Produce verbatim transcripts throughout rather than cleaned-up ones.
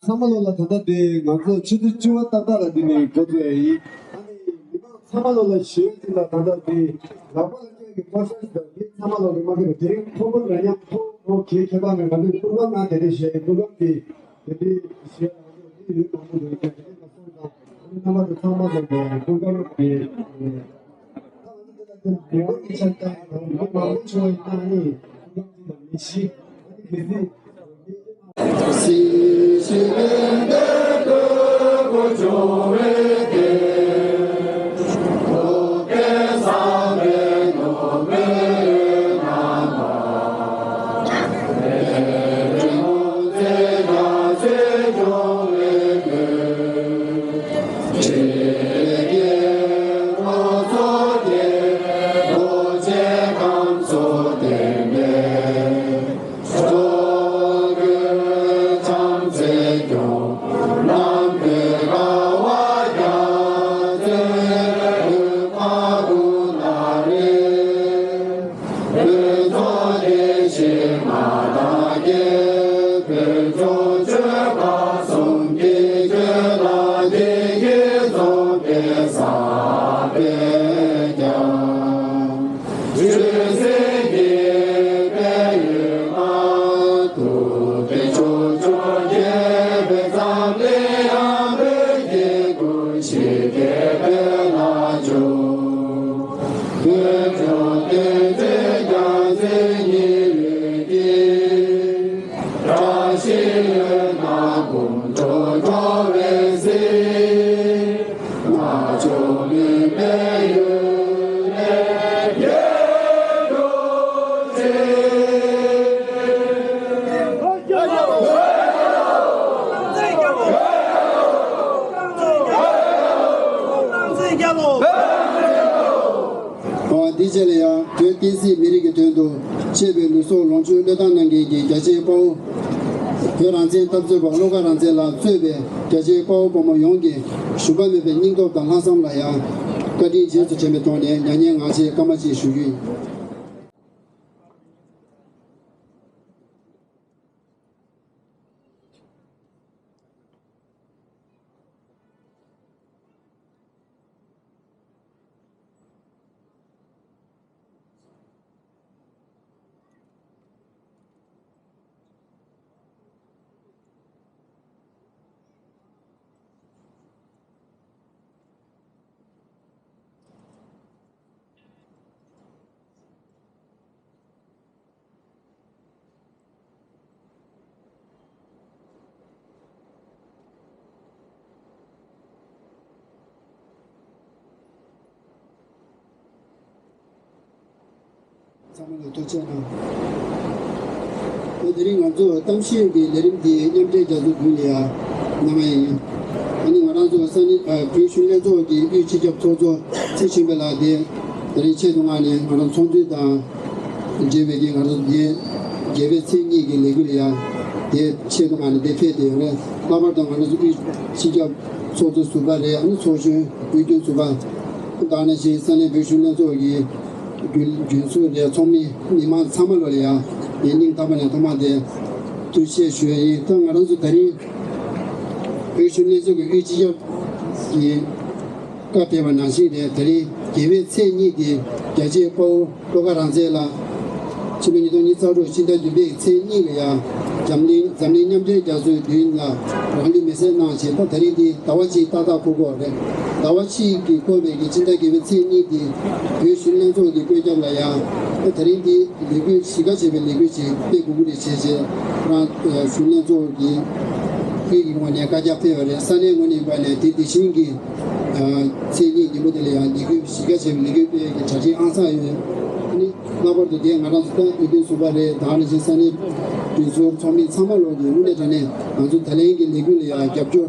ཚང་མ་ལོ་ལ་ད་ལྟ་དེ་ང་ཚོ་ཆུ་ཚོད་བཅུ་པ་ཏག་ཏག་ལ་འདི་ནས་འགོ་བཙུགས་ཡ་ཡིན། ཨ་ནི་མི་མང་ཚང་མ་ལོ་ལ་ཞུ་ཡ་ཅིག་ལ་ད་ལྟ་དེ་ལག་པ་ལ་སྐྱོན་གྱི་ཕོ་ཤ་ཞིག་དང་མི་ཚང་མ་ལོ་ལ་མ་གི་དེ་རིང་ཐོག་པར་ར་ཉམས་ཐོག་ཐོག་གི་ཁྱད་པར་ནས་ང་ཚོས་སྐུ་ཁམས་ནང་དེ་འདྲས་ཞུ་ཡ་སྐུ་ཁམས་དེ་དེ་འདྲས་ཞུ་ཡ་ང་ཚོ་འདི་ཡོད་མང་པོ་འདུག་ཀྱང་དེ་འདྲས་མ་སོང་ཙང་ཨ་ནི་རྣམ་པ་ཚོ་ཚང་མ་ལོ་ལ་སྐུ་ཁམས་དེ། འདི་རྗེས་ལ་ཡང་བོད་བསྟན་སྲིད་མི་རིགས་ཀྱི་དོན་དུ་གཅེས་པའི་ལུས་སྲོག་ལོངས་སྤྱོད་བློས་བཏང་གནང་མཁན་གྱི་རྒྱ་ཆེའི་དཔའ་བོ། བོད་རང་བཙན་འཐབ་རྩོད་པ་བློ་དགའ་རང་བཙན་ལགས་གཙོས་པའི་རྒྱ་ཆེའི་དཔའ་བོ་དཔའ་མོ་ཡོངས་ཀྱི་ཞུམ་པ་མེད་པའི་སྙིང་སྟོབས་དང་ལྷག་བསམ་ལ་ཡང་བཀའ་དྲིན་རྗེས་སུ་དྲན་པའི་ཐོག་ནས་མྱ་ངན་ངག་བཅད་སྐར་མ་གཅིག་ཞུ་རྒྱུ་ཡིན། ཚང་མ་ལ་ཐུགས་རྗེ་གནང་། ཨ་དེ་རིང་ང་ཚོ་གཏམ་བཤད་ཀྱི་ལས་རིམ་འདི་མཉམ་འབྲེལ་རྒྱལ་ཚོགས་ཀུན་ལ་ཡང་གནང་ཡ་ཡིན། ཨ་ནི་ང་རང་ཚོ་ས་གནས་ཨ་བོད་གཞོན་ལྷན་ཚོགས་ཀྱི་དབུས་སྤྱི་ཁྱབ་ཚོགས་གཙོ་ཚེ་ཆེན་པ་ལགས་དེ་དེ་རིང་ཆེད་དུ་མངགས་ནས་ང་རང་ཚོགས་འདུ་དང་འབྲེལ་བའི་གི་ང་རང་ཚོ་འདི་རྒྱལ་བའི་མཚན་ཉིད་ཀྱི་ལས་འགུལ་ལ་ཡང་དེ་ཆེད་དུ་མངགས་ནས་འདི་ཕེབས་ཏེ་ཡོད་རེད། ལྷག་པར་དུ་ང་རང་ཚོ་དབུས་སྤྱི་ཁྱབ་ཚོགས་གཙོ་ཟུར་པ་རེད། ཨ་ནི་ཚོགས་གཞོན་དབུས་རྒྱུན་ཟུར་པ་དང་ནང་བཞིན་ས་གནས་བོད་གཞོན་ལྷན་ཚོགས་ཀྱི་རྒྱུན་རྒྱུན་ཚོགས་རེད། ཚོགས་མི་མི་མང་ཚང་མ་ལོ་ལ་ཡང་ངས་སྙིང་ཐག་པ་ནས་ཐོག་མ་དེ་ཐུགས་རྗེ་ཆེ་ཞུ་ཡ་ཡིན། ད་ང་རང་ཚོ་ད་རིང་བོད་གཞོན་ལྷན་ཚོགས་ཀྱི་དབུས་སྤྱི་ཁྱབ་ཀྱི་བཀའ་ཕེབས་པ་ནང་བཞིན་རེད། ད་རིང་རྒྱལ་བའི་མཚན་ཉིད་ཀྱི་རྒྱ་ཆེའི་དཔའ་བོ་བློ་དགའ་རང་བཙན་ལགས་ཕྱི་ལོ་ཉིས་སྟོང་ཉི་ཤུ་རྩ་དྲུག་ཕྱི་ཟླ་བདུན་པའི་ཚེས་གཉིས་ལ་ཡང་འཛམ་གླིང་འཛམ་གླིང་མཉམ་འབྲེལ་རྒྱལ་ཚོགས་མདུན་ལ་རང་ལུས་མེར་སྲེག་གནང་བྱས། ད་ད་རིང་འདི་ཟླ་བ་གཅིག་ཏག་ཏག་འཁོར་གྱི་ཡོད་རེད། ཟླ་བ་གཅིག་གི་འཁོར་བའི་གི་ཕྱི་ཟླ་བརྒྱད་པའི་ཚེས་གཉིས་འདི་བོད་གཞོན་ལྷན་ཚོགས་ཀྱི་བཀོད་ཁྱབ་ལ་ཡང་ད་ད་རིང་འདི་ལས་འགུལ་གཞིས་ཀ་བྱེད་པའི་ལས་འགུལ་ཅིག་སྤེལ་དགོས་ཀྱི་རེད་བྱས་བྱས་རང་གཞོན་ལྷན་ཚོགས་ཀྱི་དབུས་ཀྱི་ངོས་ནས་བཀའ་རྒྱ་ཕེབས་པ་རེད། ས་གནས་ངོས་ནས་བཀའ་ནས་དེ་དེ་བཞིན་གྱི་ཚེས་གཉིས་ཉིན་མོ་དེ་ལ་ཡང་ལས་འགུལ་གཞིས་ཀ་བྱེད་པའི་ལས་འགུལ་སྤེལ་ཡས་ཀྱི་གྲ་སྒྲིག་ཨང་གསར་ཡོད། ཨ་ནི་ལྷག་པར་དུ་དེ་ང་རང་ཚོ་ཏང་ཨུ་ཡོན་ཟུར་པ་རེད། དེ་ནང་བཞིན་ས་གནས་མགྲིན་ཚབ་ཚོགས་མི་ཚང་མ་ལོག་གི་དངོས་གནས་དྲང་གནས་ང་ཚོ་ད་ལན་གྱི་ལས་འགུལ་ལ་ཡང་རྒྱབ་སྐྱོར་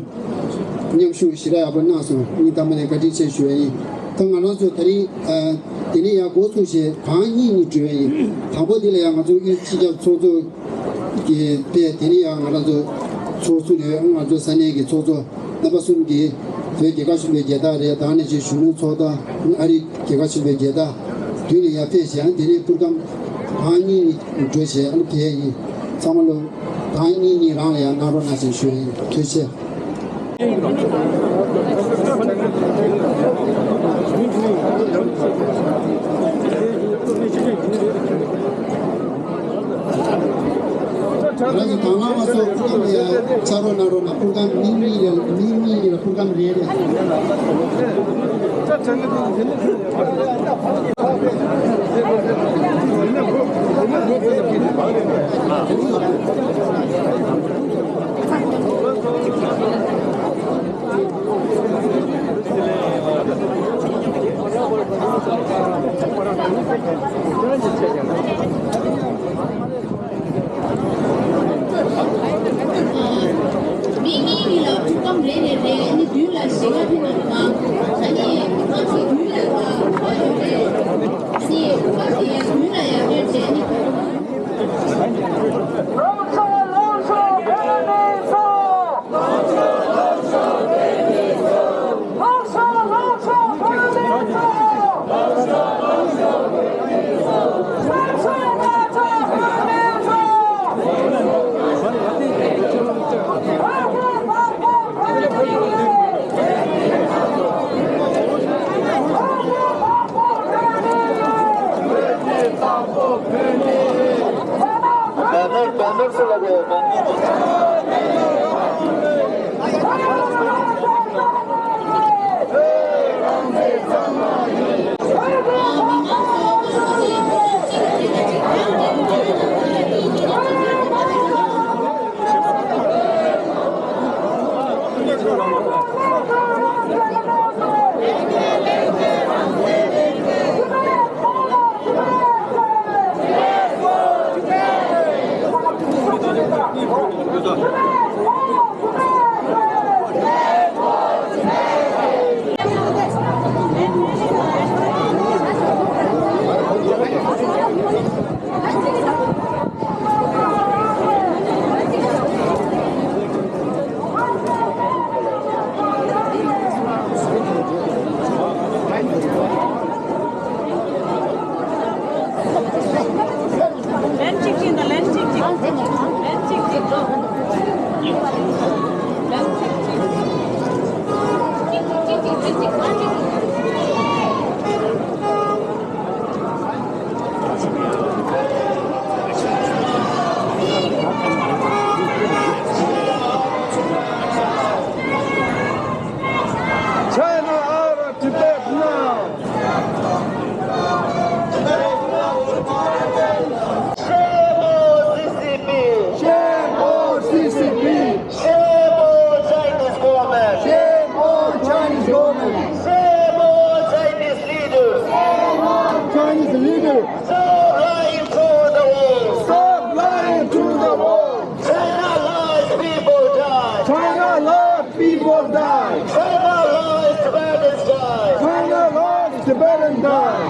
མཉམ་ཞུགས་ཞེ་དྲག་ཡག་པོ་གནང་སོང་། སྙིང་ཐག་པ་ནས་བཀའ་དྲིན་ཆེ་ཞུ་ཡ་ཡིན། ད་ང་རང་ཚོ་ད་རིང་དེ་ནས་ཡང་འགོ་ཚུགས་བྱས་གང་གཉིས་གཉིས་འགྲོ་ཡ་ཡིན། དང་པོ་དེ་ལ་ཡང་ང་ཚོ་དབུས་སྤྱི་ཁྱབ་ཚོགས་གཙོ་གི་དེ་དེ་ནས་ཡང་ང་རང་ཚོ་ཚོགས་གཙོ་རེད། ང་ཚོ་ས་གནས་ཀྱི་ཚོགས་གཙོ་རྣམ་པ་གསུམ་གྱིས་བོད་རྒྱལ་ཁབ་ཆེན་པོའི་རྒྱལ་དར་རེད། དེ་ནང་བཞིན་གཞོན་ནུ་ཚོགས་དང་ཨ་རིའི་རྒྱལ་ཁབ་ཆེན་པོའི་རྒྱལ་དར་མདུན་ལ་ཡར་ཕེབས་བྱས། དེ་ནས་པུར་སྒམ་གང་གཉིས་གཉིས་འགྲོ་བྱས་ཨ་ནི་ཕེབས་ཡིན། ཚང་མ་ལོ་ གང་ཡིན་ནི་རང་ལ་ཡང་གནང་རོགས་གནང་ཞེས་ཞུ་ཡིན། ཐུགས་རྗེ་ཆེ། རང་གི་དང་བླངས་མ་སོགས་སྐུ་ཁམས་ལ་ཡང་ཕྱག་རོགས་གནང་རོགས་གནང་། སྐུ་ཁམས་མི་གཉིས་ལ་མི་གཉིས་ལ་སྐུ་ཁམས་རེ་རེ། མི་གཉིས་གཉིས་ལ་ཐུགས་ཁམས་རེ་ནས་རེ། ཨ་ནི་མདུན་ལ་ཞེ་ཁ་ཕི་ནང་ང་། ཨ་ནི་ཐུགས་ཁམས་ཀྱི་མདུན་ལ་ཁ་ཁོ་ཡོད་རེད། ཨ་ནི་ཐུགས་ཁམས་ཀྱི་མདུན་ལ་ཡར་རེད་བྱས། ཨ་ནི། ལན་གཅིག་གཅིག་དང་ལན་གཅིག་གཅིག་ལན་གཅིག་གཅིག་ལན་གཅིག་གཅིག China out of Tibet now! Shame on C C P! Shame on C C P! Shame on Chinese government! Shame on Chinese government! Shame on Chinese leaders! Shame on Chinese leaders! Stop lying to the world! Stop lying to the world! China lies, people die! China lies, people die! China lies, Tibetans die! China lies, Tibetans die!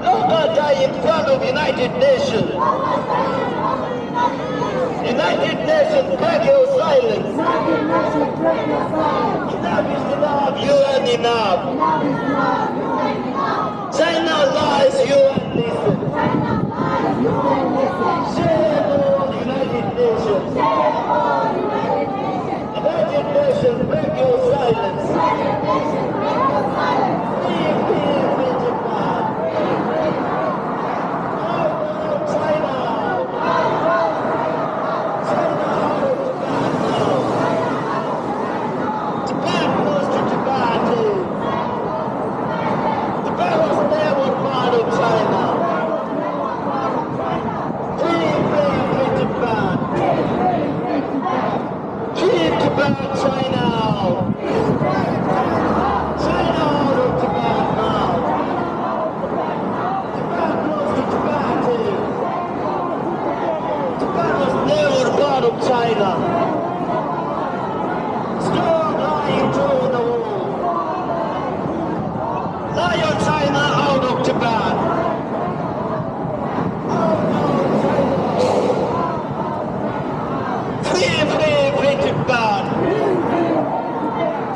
Look at that in front of United Nations. United Nations, break your silence. Enough is enough, U N enough. China lies, U N listen. Shame on United Nations. Tibet was never part of China. Free, free, free Tibet. Free Tibet, China out. China out of Tibet now. Tibet goes to Tibet. Tibet was never part of China. Stop lying to the world. Liar China out of Tibet. Free, free, free Tibet.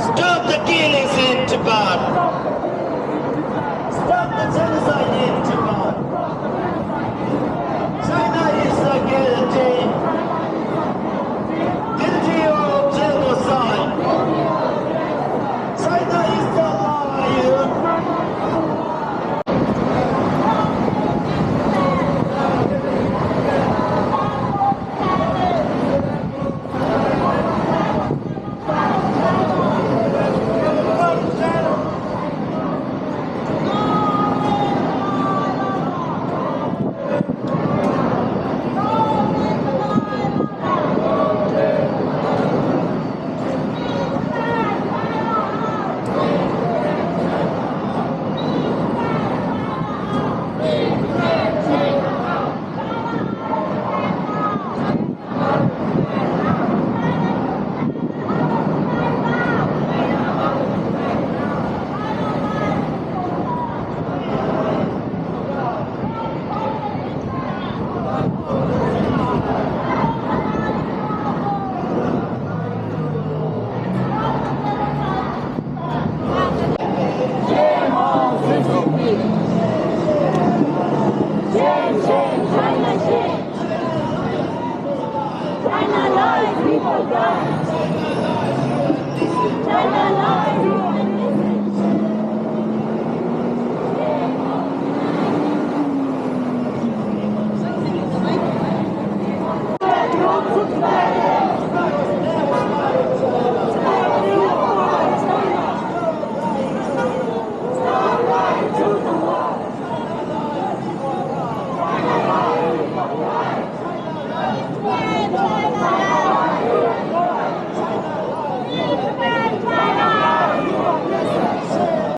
Stop the killings in Tibet. Stop the genocide in Tibet. China is a guilty, guilty of genocide. China is a liar. China lies, people die. China lies, people die.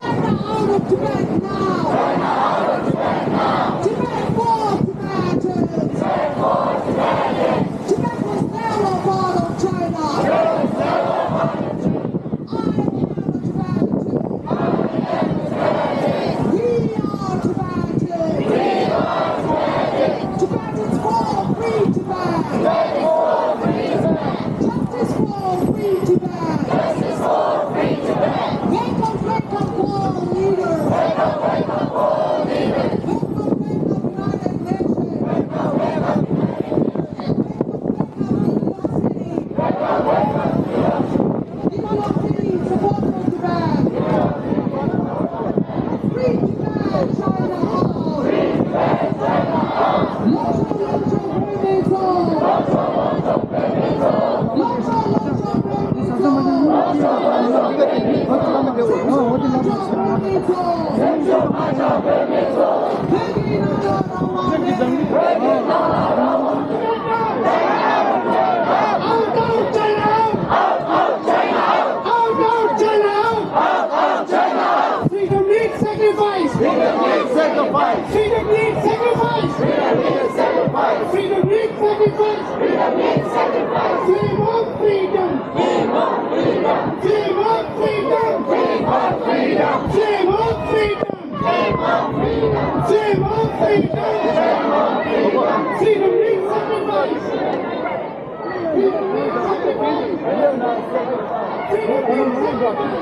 China out of Tibet now! China out of Tibet now! Tibet for Tibetans! Tibet for Tibetans! Tibet was never part of China! Tibet was never part of China! I am a Tibetan! I am a Tibetan! We are Tibetans! We are Tibetans! Tibetans for free Tibet! Tibetans for free Tibet! Justice for free Tibet! Justice for free Tibet! Wake up, wake up, world leaders! Wake up, wake up, world leaders! Wake up, wake up, United Nations! Wake up, wake up, United Nations! Wake up, wake up, New York City! Wake up, wake up, New York City! New York City, support for Tibet! Free Tibet, China out! Free Tibet, China out! Longshang, Longshang, Burmese out! Longshang, Longshang, Burmese out! Longshang, Longshang, Burmese out! Longshang, Longshang, Burmese out! Burmese out! Burmese out! Out, out, China out! Out, out, China out! Out, out, China out! Out, out, China out! Freedom needs sacrifice! Freedom needs sacrifice! Freedom needs sacrifice! Freedom needs sacrifice! Freedom needs sacrifice! Freedom needs sacrifice! We want freedom! We want freedom! We want freedom! We want freedom! We want freedom! Shame on freedom! Shame on freedom! Shame on freedom! Freedom needs sacrifice! Freedom needs sacrifice! Freedom needs sacrifice!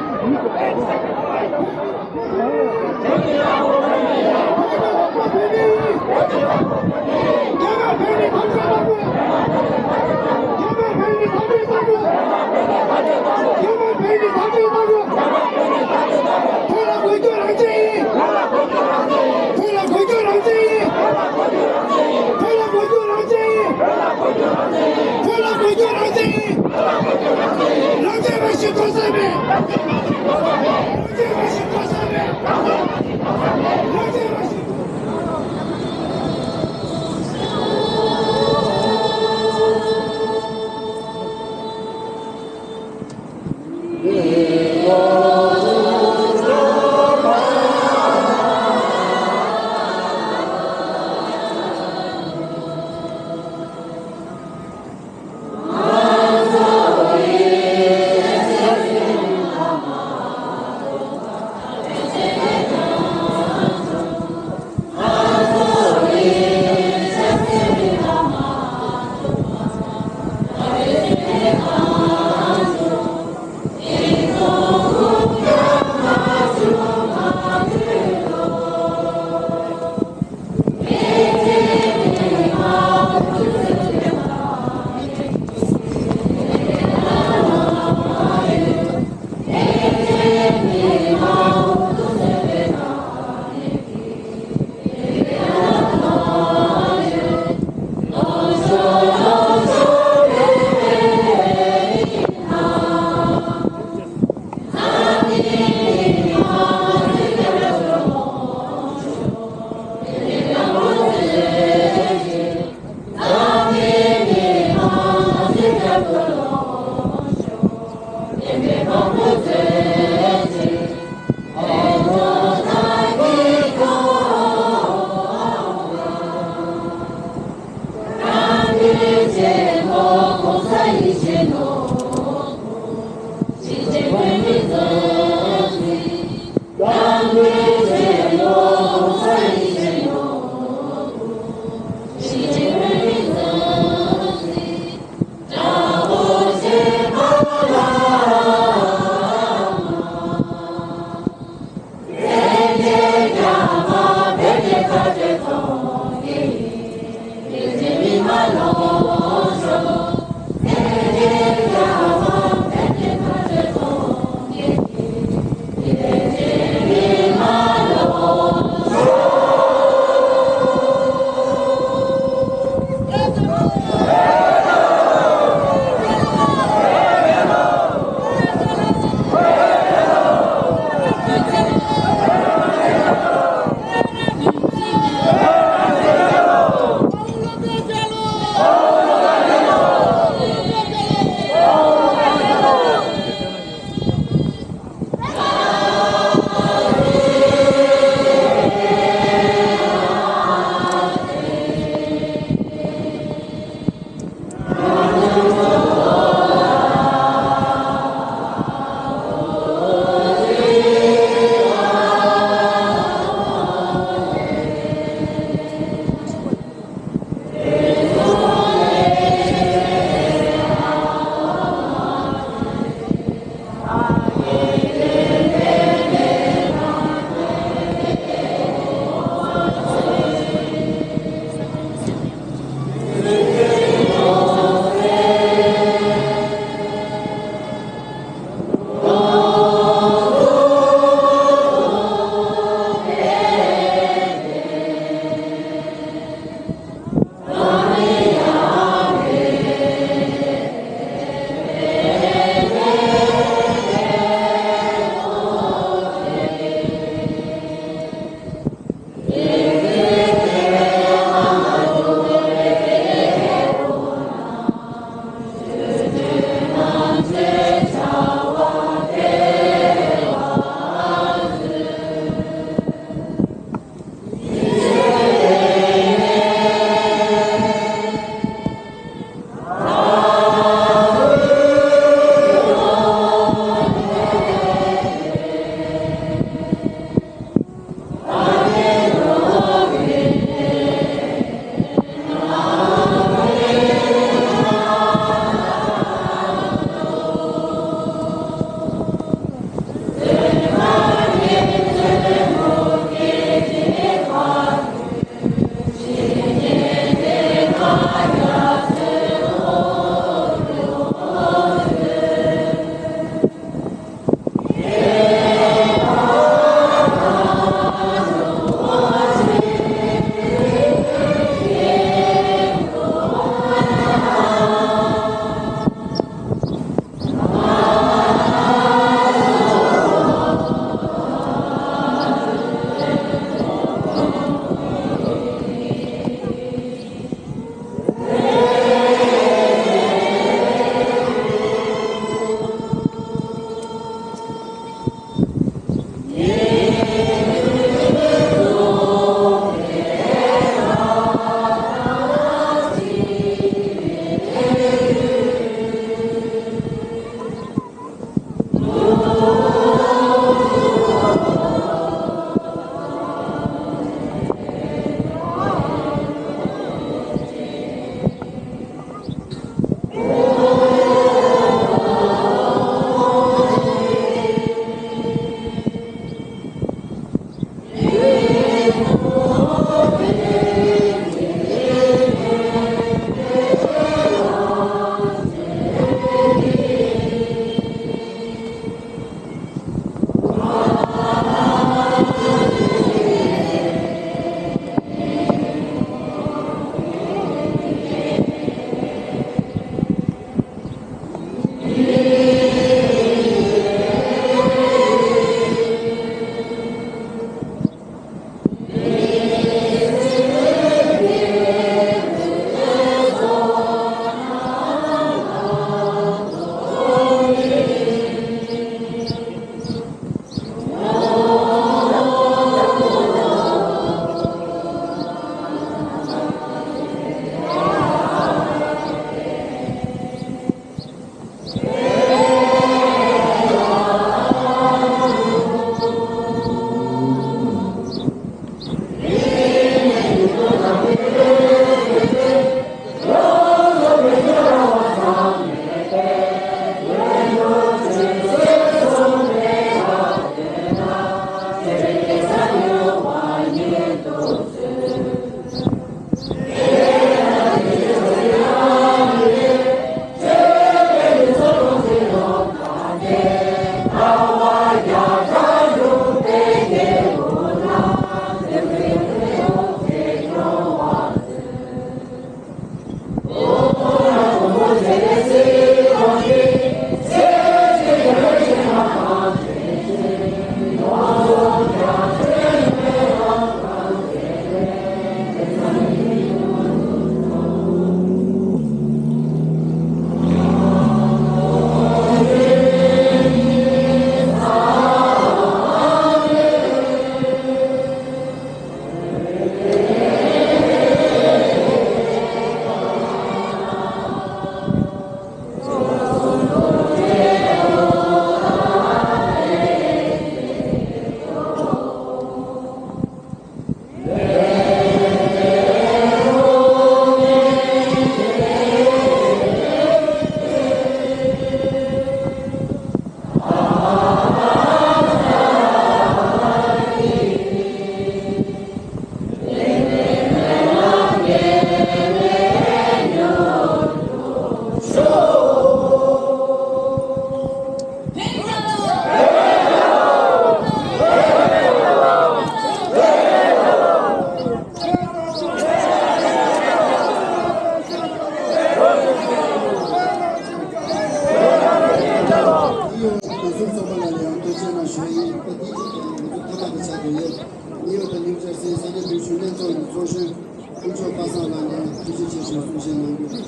New York New Jersey ས་སྐྱ་བོད་གཞོན་ནུ་ལྷན་ཚོགས་ཀྱི་ཚོགས་གཞོན་དཀོན་མཆོག་པ་སངས་ལགས་ནས་ཐུགས་རྗེ་ཆེ་ཞུ་གསུང་བཤད་གནང་རྒྱུ།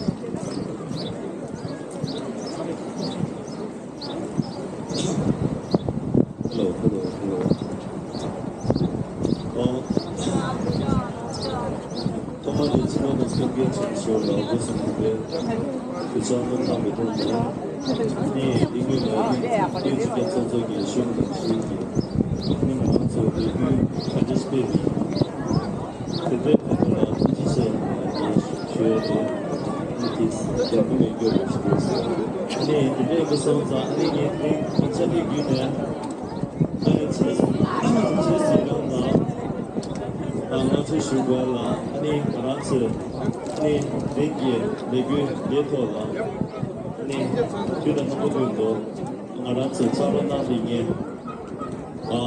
Hello, hello, hello. ཨོ། ཐོག་མར་ནས་ཚང་མ་ལ་སྐྱབས་མགོན་ཆེན་པོ་མཆོག་ལ་སྒོ་གསུམ་གུས་པས་གུས་ཕྱག་སྔོན་བཏང་བའི་ཐོག་ནས། ནས་འདི་ངོས་ནས་ཀུན་གྱི་སྐྱབས་ཚོགས་གཙོ་གི་ཤོག་དང་ཤེས་ཀྱི། ནི་ང་རང་ཚོ་ལས་འགུལ་ག་འདྲ་སྤེལ་མིན། དེ་འདྲའི་བར་དུ་ལ་ཐུགས་རྗེ་ཆེ་ཞུ་ཡ་དེ། ནི་དེ་རྒྱབ་ཀྱི་མེད་སྐྱོ་བོ་ཞིག་རེད། ནི་དེ་འདྲའི་གི་སོང་ཙང་ཨ་ནི་ངས་དེ་ང་ཆ་ནི་བརྒྱུད་ནས། ཨ་ནི་ཆེས་ཆེས་སྲིད་སྐྱོང་ལ་ང་ཚོས་ཞུ་དགོས་ལ། ཨ་ནི་ང་རང་ཚོས་ཨ་ནི་རིང་གི་ལས་འགུལ་འདིའི་ཐོག་ལ་ཨ་ནི་དུས་དང་རྣམ་པ་ཀུན་ཏུ་ང་རང་ཚོས་ཕྱག་རོགས་གནང་བའི་ངས་ཨ་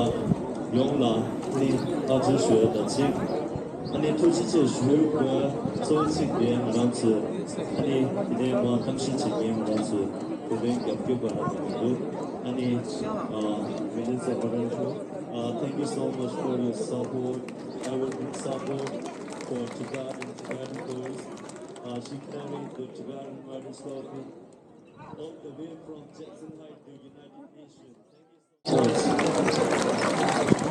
ཡོངས་ལ་ཨ་ནི་བསྔགས་བརྗོད་ཞུ་ཡ་དང་གཅིག་ཨ་ནི་ཐུགས་རྗེ་ཆེ་ཞུ་དགོས་གཙོ་བོ་གཅིག་དེ་ང་རང་ཚོས་ཨ་ནི་དེ་ནས་མ་གཏམ་བཤད་བྱེད་མཁན་ང་རང་ཚོས་བོད་དོན་རྒྱབ་སྐྱོར་པ་ལ་འདུག་ཨ་ནི། Uh, Vince Aparancho, uh, thank you so much for your support. I will bring support for Tibet and Tibetan girls. Uh, she carried the Tibetan Writers Coffee all the way from Jackson Heights to United Nations. Thank you so much.